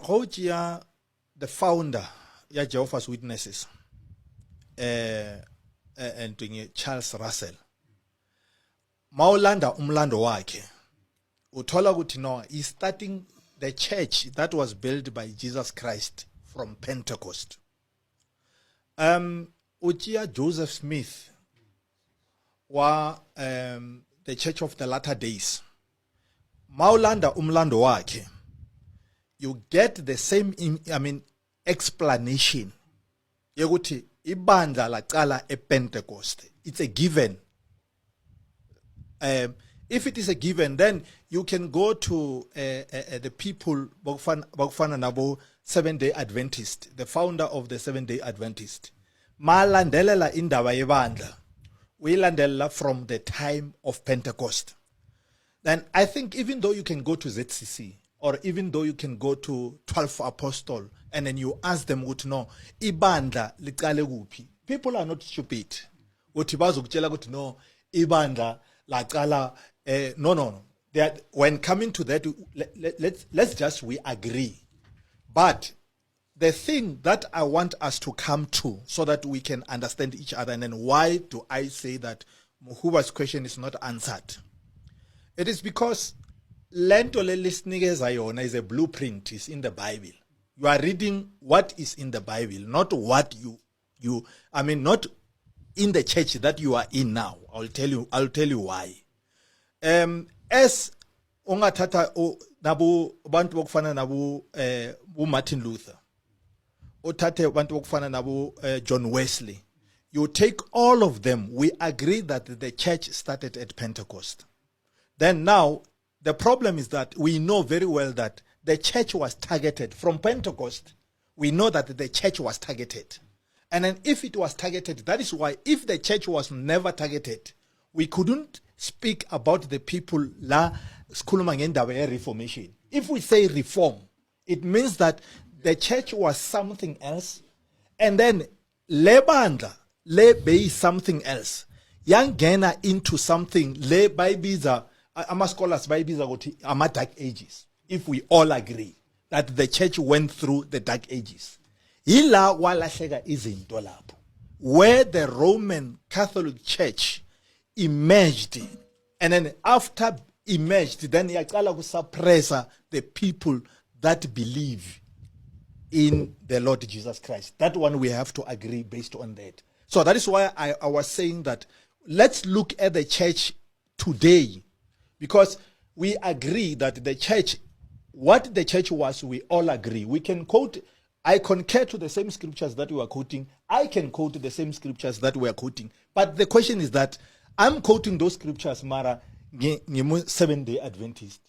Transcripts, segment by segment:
Go tšea the founder ya Jehovah's Witnesses, ntweng ye Charles Russell, mawulanda umlando wakhe, uthola ukuthi no, he's starting the church that was built by Jesus Christ from Pentecost. Utšea Joseph Smith wa the Church of the Latter Days, mawulanda umlando wakhe, you get the same I mean, explanation yokuthi ibandla laqala ePentecost. It's a given. If it is a given, then you can go to the people bokufana nabo Seven Day Adventist, the founder of the Seven Day Adventist. Malandelela indaba yebandla, uyilandelela from the time of Pentecost. Then I think even though you can go to ZCC or even though you can go to 12 Apostle and then you ask them ukuthi no, ibandla liqale kuphi, people are not stupid ukuthi bazokutshela ukuthi no, ibandla laqala no. When coming to that, let's just, we agree. But the thing that I want us to come to so that we can understand each other, and then why do I say that Muhuba's question is not answered? It is because lento lelisinikeza yona is a blueprint, is in the Bible. You are reading what is in the Bible, not what you, I mean, not in the church that you are in now. I'll tell you why. As ungathatha nabo abantu bokufana nabo Martin Luther, uthathe abantu bokufana nabo John Wesley, you take all of them, we agree that the church started at Pentecost. Then now the problem is that we know very well that the church was targeted from Pentecost. We know that the church was targeted. And then if it was targeted, that is why if the church was never targeted, we couldn't speak about the people la sikhuluma ngendaba ye-reformation. If we say reform, it means that the church was something else, and then le bandla le beyi something else, yangena into something le bayibiza, ama scholars bayibiza ukuthi ama Dark Ages. If we all agree that the church went through the Dark Ages, yila walahleka izinto lapho where the Roman Catholic Church emerged, and then after emerged, then yaqala kusuppressa the people that believe in the Lord Jesus Christ. That one we have to agree based on that. So that is why I was saying that let's look at the church today, because we agree that the church, what the church was, we all agree. We can quote, I concur to the same scriptures that we are quoting. I can quote the same scriptures that we are quoting. But the question is that I'm quoting those scriptures, mara, Seven Day Adventist.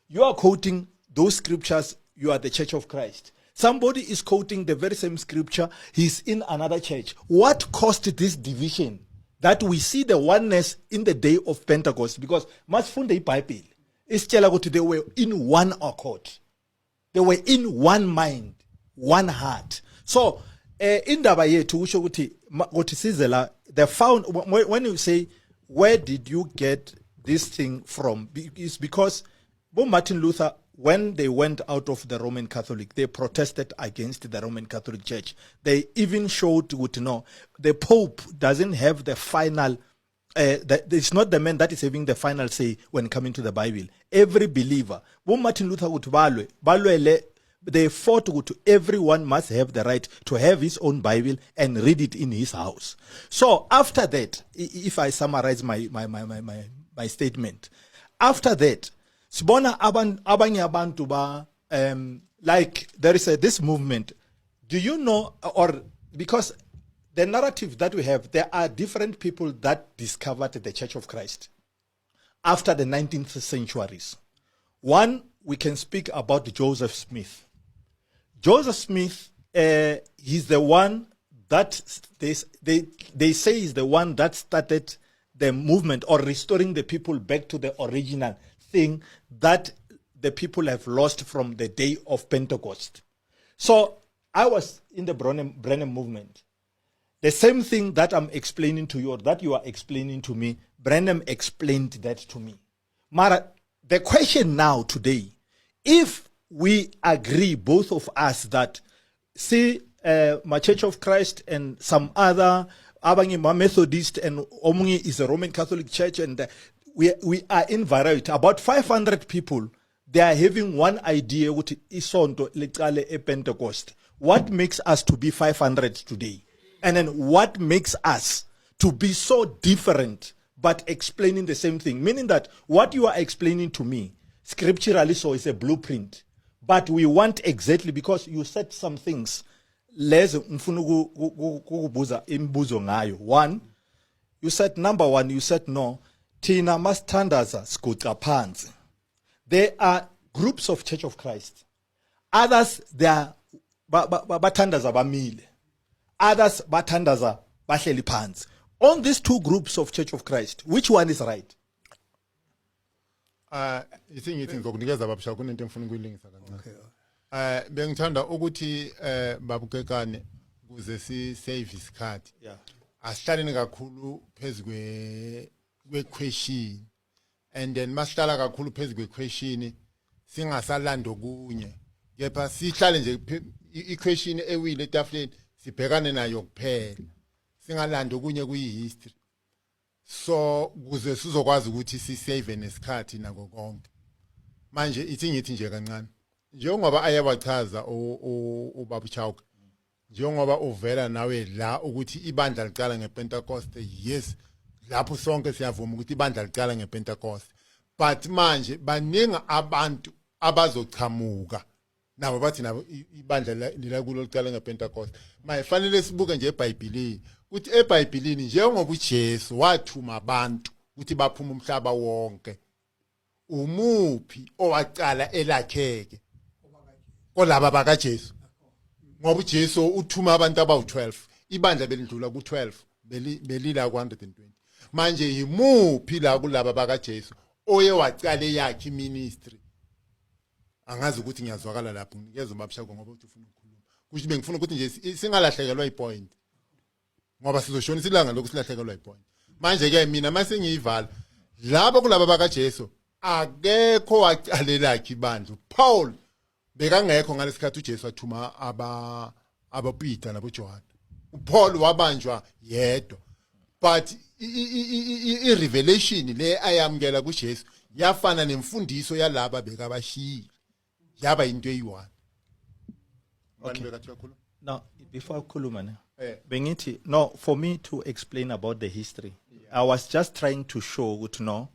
You are quoting those scriptures, you are the Church of Christ. Somebody is quoting the very same scripture, he's in another church. What caused this division? That we see the oneness in the day of Pentecost, because masifunde iBhayibheli, isitshela ukuthi they were in one accord. They were in one mind, one heart. So, indaba yethu kusho ukuthi ukuthi size la the found when you say, "Where did you get this thing from?" It's because bo Martin Luther, when they went out of the Roman Catholic, they protested against the Roman Catholic Church. They even showed ukuthi no, the Pope doesn't have the final, it's not the man that is having the final say when coming to the Bible. Every believer, bo Martin Luther ukuthi balwe, balwele, they fought ukuthi everyone must have the right to have his own Bible and read it in his house. So after that, if I summarize my statement, after that, sibona abanye abantu ba like there is this movement. Do you know, or because the narrative that we have, there are different people that discovered the Church of Christ after the 19th centuries. One, we can speak about Joseph Smith. Joseph Smith, he's the one that they say is the one that started the movement or restoring the people back to the original thing that the people have lost from the day of Pentecost. So I was in the Branham movement. The same thing that I'm explaining to you or that you are explaining to me, Branham explained that to me. Mara, the question now today, if We agree, both of us, that see, my Church of Christ and some other abanye ma Methodist and omunye is a Roman Catholic Church, and we are in variety, about 500 people, they are having one idea ukuthi isonto licale ePentecost. What makes us to be 500 today, and then what makes us to be so different but explaining the same thing, meaning that what you are explaining to me scripturally, so is a blueprint, but we want exactly, because you said some things lezi ngifuna ukubuza imibuzo ngayo. One, you said, number one, you said, no, thina masithandaza siguca phansi. There are groups of Church of Christ, others they are bathandaza bamile, others bathandaza bahleli phansi. On these two groups of Church of Christ, which one is right? Ah, ithi ngithi ngizokunikeza babusha, kunento engifuna ukuyilungisa kancane. Bengithanda ukuthi babukekane kuze si save isikhathi. Asihlaleni kakhulu phezulu kwe question, and then masihlala kakhulu phezulu kwe question singasalanda okunye, kepha sihlale nje i-question ewile etafuleni sibhekane nayo kuphela, singalanda okunye kuyi history, so kuze sizokwazi ukuthi sisave nesikhathi nako konke. Manje ithi ngithi nje kancane, njengoba ayabachaza ubaba Chauke, njengoba uvela nawe la ukuthi ibandla liqala ngePentecost, yes, lapho sonke siyavuma ukuthi ibandla liqala ngePentecost, but manje baningi abantu abazochamuka nabo bathi nabo ibandla lilakulo liqala ngePentecost. Mayifanele sibuke nje eBhayibhelini ukuthi eBhayibhelini njengoba uJesu wathuma abantu ukuthi baphume umhlaba wonke, umuphi owaqala elakheke kolaba bakaJesu? Ngoba uJesu uthuma abantu abawu12, ibandla belidlula ku12, belila ku120. Manje yimuphi la kulaba bakaJesu oye waqala eyakhe ministry? Angazi ukuthi ngiyazwakala lapho. Nginikeza ubabshako ngoba uthi ufuna ukukhuluma. Kusho bengifuna ukuthi nje singalahlekelwa ipoint, ngoba sizoshonisa ilanga lokhu silahlekelwa ipoint. Manje ke mina mase ngiyivala labo kulaba bakaJesu, akekho waqalelakhe ibandla. Paul bekangekho ngalesikhathi uJesu athuma aba abaPeter naboJohn. uPaul wabanjwa yedwa, but i revelation le ayamkela kuJesu yafana nemfundiso yalaba bekabashiyile, yaba into eyi-one. Okay. Bekathi uyakhuluma. Now, before I ne, Eh. bengithi, no, for me to explain about the history, I was just trying to show ukuthi no,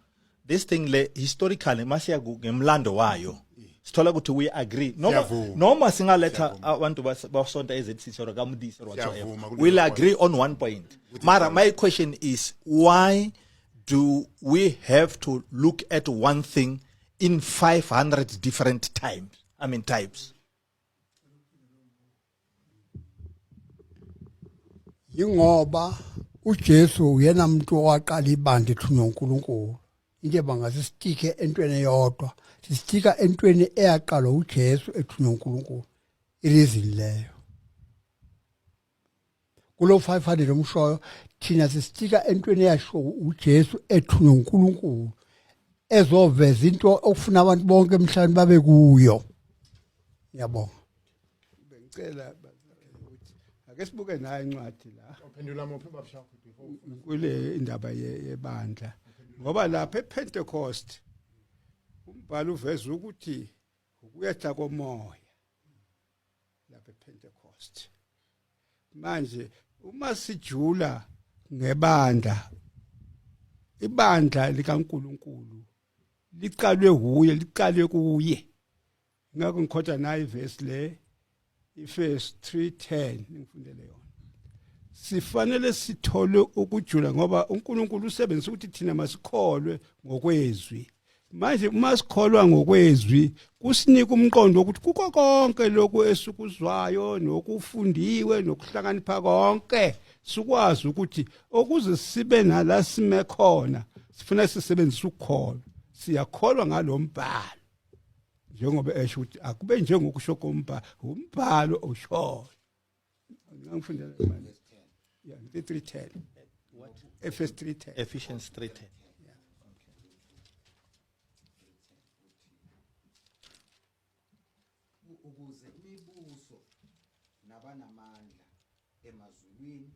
this thing le historically masiya ngemlando wayo, sithola ukuthi we agree. Noma Siyavuma. noma singaletha abantu basonta eZCC or kaMudisi or whatsoever, Siyavuma kulelo we'll point. Agree on one point. Mara my question is, why do we have to look at one thing in 500 different times? I mean types. Yingoba uJesu uyena umuntu owaqala ibandla ethunywa uNkulunkulu. Into bangase sitike entweni eyodwa, sisitika entweni eyaqalwa uJesu ethunywa uNkulunkulu. Ireason leyo kulo 500 omshoyo, thina sisitika entweni eyasho uJesu ethunywa uNkulunkulu, ezoveza into okufuna abantu bonke emhlabeni babe kuyo. Ngiyabonga. Bengicela bazalwane ukuthi ake sibuke nayo incwadi la. Uphendula muphi babshakho before? Kule indaba yebandla, ngoba lapha ePentecost umbhalo uveza ukuthi ukuyehla komoya lapha ePentecost. Manje uma sijula ngebandla, ibandla likaNkuluNkulu liqalwe huye, liqalwe kuye. Ngakho ngikhotha nayo ivesi le, iVerse 3:10, ngifundele yona. Sifanele sithole ukujula ngoba uNkulunkulu usebenzisa ukuthi thina masikholwe ngokwezwi. Manje uma sikholwa ngokwezwi kusinika umqondo wokuthi kukho konke lokhu esukuzwayo nokufundiwe nokuhlakanipha konke, sikwazi ukuthi ukuze sibe nala sime khona sifuna sisebenzise ukukholwa. Siyakholwa ngalombhalo njengoba esho ukuthi akube njengokusho kombhalo, umbhalo oshoyo. Ngangifundela manje, yeah, 3:10, Efes 3:10. Ephesians 3:10. Nabanamandla emazulwini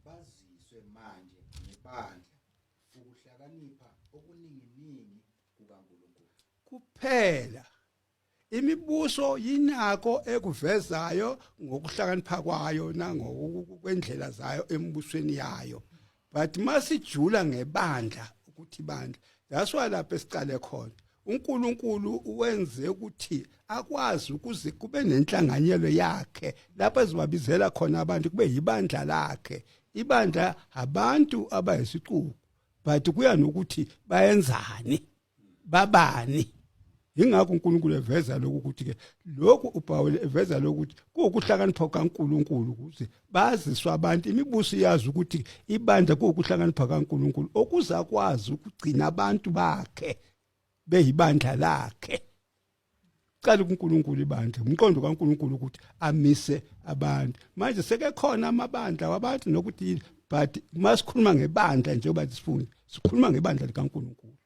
baziswe manje ngebandla ukuhlakanipha okuninginingi kukaNkulunkulu. Kuphela imibuso yinako ekuvezayo ngokuhlakanipha kwayo nangokwendlela zayo embusweni yayo, but masijula ngebandla ukuthi ibandla, that's why lapho esiqale khona, uNkulunkulu uwenze ukuthi akwazi ukuze kube nenhlanganyelo yakhe lapho ezibabizela khona abantu kube yibandla lakhe. Ibandla abantu abayisicuku, but kuya nokuthi bayenzani, babani. Ingakho uNkulunkulu eveza lokhu ukuthi ke lokhu uPaul eveza lokhu ukuthi kuwukuhlakanipha kaNkulunkulu ukuze baziswe abantu, imibuso iyazi ukuthi ibandla kuwukuhlakanipha kaNkulunkulu okuzakwazi ukugcina abantu bakhe beyibandla lakhe. Cala kuNkulunkulu ibandla, umqondo kaNkulunkulu ukuthi amise abantu. Manje sekekhona amabandla wabantu nokuthi, but masikhuluma ngebandla njengoba sifunda, sikhuluma ngebandla likaNkulunkulu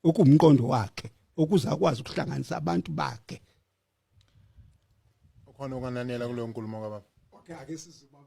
okuwumqondo wakhe ukuze akwazi ukuhlanganisa abantu bakhe. Ukhona okananela kuleyo nkulumo kababa? Okay, ake sizubaba.